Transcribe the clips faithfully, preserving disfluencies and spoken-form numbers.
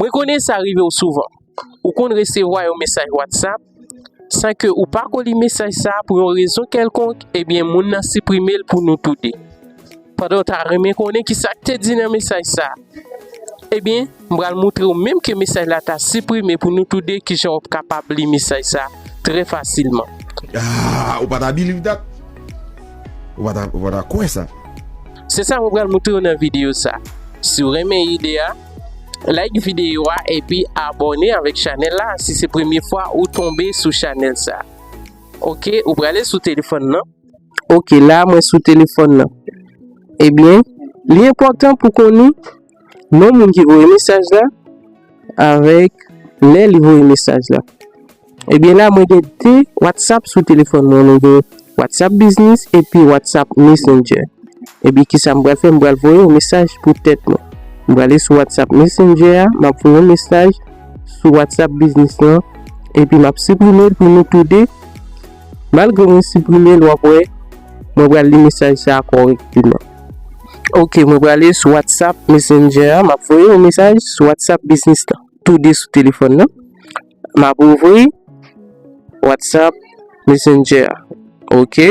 Mwen konnen sa rive w souvan. Ou konn resevwa yon mesaj WhatsApp san ke ou pa ko li mesaj sa a pou yon rezon kèlkonk, ebyen, moun nan siprime l pou nou toude. Pandan w ta renmen konnen ki sa k te di nan mesaj sa a, ebyen, m pral montre w menm ke mesaj la ta siprime pou nou toude, kijan w ap kapab li mesaj sa a trè fasilman. Ah, ou pa ta believe that? Ou pa ta, ou pa ta kwè sa? Se sa mwen pral montre w nan videyo sa. Si w renmen ide a, like videyo a epi abòne avèk chanèl la si se premye fwa ou tonbe sou chanèl sa. Oke, ou prale sou telefòn nan. Oke, la mwen sou telefòn nan. Ebyen, li enpòtan pou konnen non moun ki voye mesaj la avèk lè li voye mesaj la. Ebyen la, mwen gen de WhatsApp sou telefòn mwen. Mwen gen WhatsApp Business epi WhatsApp Messenger. Ebyen, kisa m pral fè? M pral voye yon mesaj pou tèt mwen. M prale sou WhatsApp Messenger a, m ap voye yon mesaj sou WhatsApp Business lan, epi m ap siprime l pou nou toude. Malgre mwen siprime l, w ap wè, mwen pral li mesaj sa a kòrèkteman. Oke, mwen prale sou WhatsApp Messenger a, m ap voye yon mesaj sou WhatsApp Business lan. Toude sou telefòn nan. M ap ouvri WhatsApp Messenger a. Oke.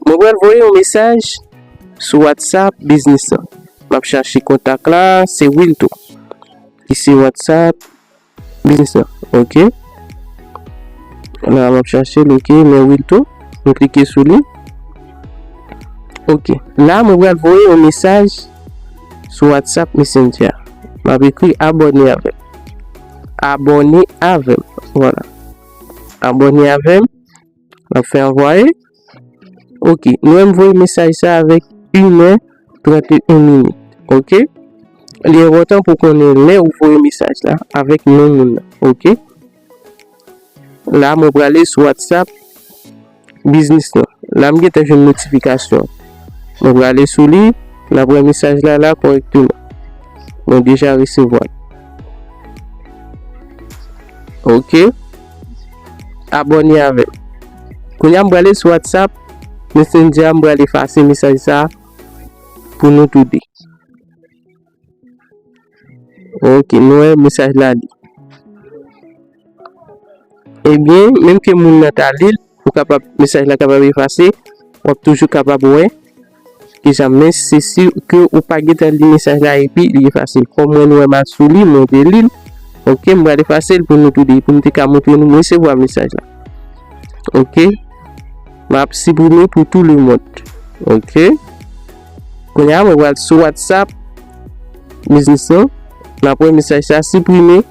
Mwen pral voye yon mesaj sou WhatsApp Business lan. M ap chache kontak la, se Wilto. Ki se WhatsApp Business lan. Oke. La, m ap chache l, oke, men Wilto. Mwen klike sou li. Oke. La, mwen pral voye yon mesaj sou WhatsApp Messenger. M ap ekri abòne avè m. Abòne avè m. Vwala. Abòne avè m. M ap fè anvwaye. Oke. Nou wè m voye mesaj sa avèk inè tranteyen minit. Oke. Li enpòtan pou konnen lè ou voye mesaj la avèk non moun nan. Oke. La, mwen prale sou WhatsApp Business lan. La, m gentan jwenn notifikasyon. Mwen prale sou li, n ap wè mesaj la la kòrèkteman. Mwen deja resevwa l. Oke. Abòne avè m. Kounye a, m prale sou WhatsApp Messenger, m pral efase mesaj sa a pou nou toude. Oke, nou wè mesaj la li. Ebyen, menm ke moun nan ta li l, ou kapab, mesaj la kapab efase, w ap toujou kapab wè kijan, men se si ke ou pa gentan li mesaj la epi li efase l. Kòm mwen, nou wè m al sou li, mwen te li l. Oke, m pral efase l pou nou toude, pou m te ka montre nou m resevwa mesaj la. Oke. M ap siprime pou tou le mond. Oke. Kounye a, mwen pral sou WhatsApp Business lan. N ap wè mesaj sa siprime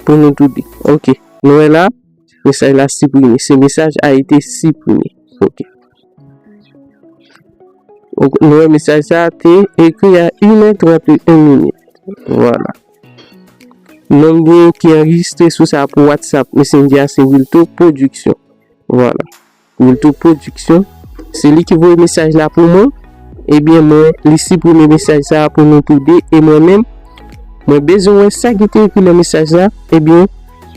pou nou toude. Oke. Nou wè la, mesaj la siprime. Ce message a été supprimé. Oke. Oke, nou wè mesaj sa te ekri a inè tranteyen minit. Vwala. Non m gen ki anrejistre sou sa pou WhatsApp Messenger a se Wilto Production. Vwala. Wilto Production. Se li ki voye mesaj la pou mwen. Ebyen, mwen, li siprime mesaj sa a pou nou toude. E mwen menm, mwen bezwen wè sa ki te ekri nan mesaj la. Ebyen,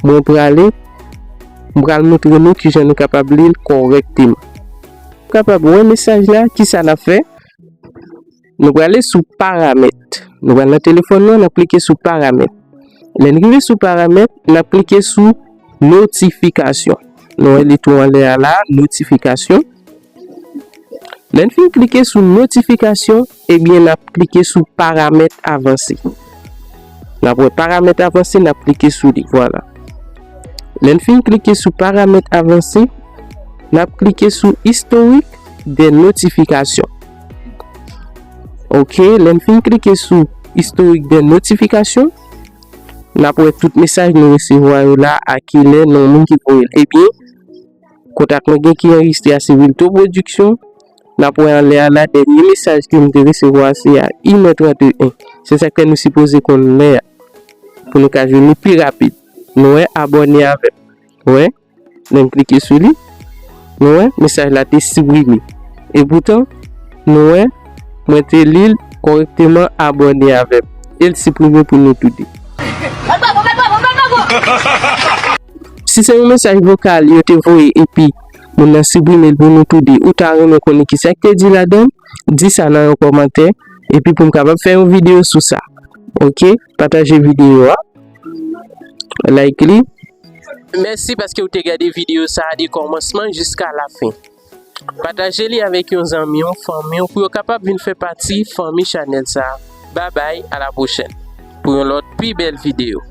mwen prale, m pral montre nou kijan nou kapab li l kòrèkteman. Kapab wè mesaj la, kisa n ap fè? Nou prale sou paramèt. Nou pral nan telefòn nou an, n ap klike sou paramèt. Lè n rive sou paramèt, n ap klike sou notifikasyon. Nou wè li tou anlè a la, notifikasyon. Lè n fin klike sou notifikasyon, ebyen, n ap klike sou paramèt avanse. N ap wè paramèt avanse, n ap klike sou li. Vwala. Lè n fin klike sou paramèt avanse, n ap klike sou istorik de notifikasyon. Oke, lè n fin klike sou istorik de notifikasyon, n ap wè tout mesaj nou resevwa yo la, a kilè, non moun ki voye l. Ebyen, kontak mwen gen ki anrejistre a se Wilto Production. N ap wè anlè a la, dènye mesaj ke m te resevwa se a inè tranteyen. Se sa k fè nou sipoze konn lè a. Pou nou ka jwenn li pi rapid. Nou wè, abòne avè m. Wè, lè m klike sou li, nou wè, mesaj la te siprime. Epoutan, nou wè, mwen te li l kòrèkteman, abòne avè m. E l siprime pou nou toude. Si se yon mesaj vokal yo te voye epi moun nan siprime l pou nou toude, ou ta renmen konnen kisa k te di ladan l, di sa nan yon kòmantè, epi pou m kapab fè yon videyo sou sa. Ok, pataje videyo a, like li. Mèsi paske w te gade videyo sa a de kòmansman jiska lafen. Pataje li avèk yon zanmi w, fanmi w, pou yo kapab vin fè pati fanmi chanèl sa a. Babay, a la pwochèn pou yon lòt pi bèl videyo.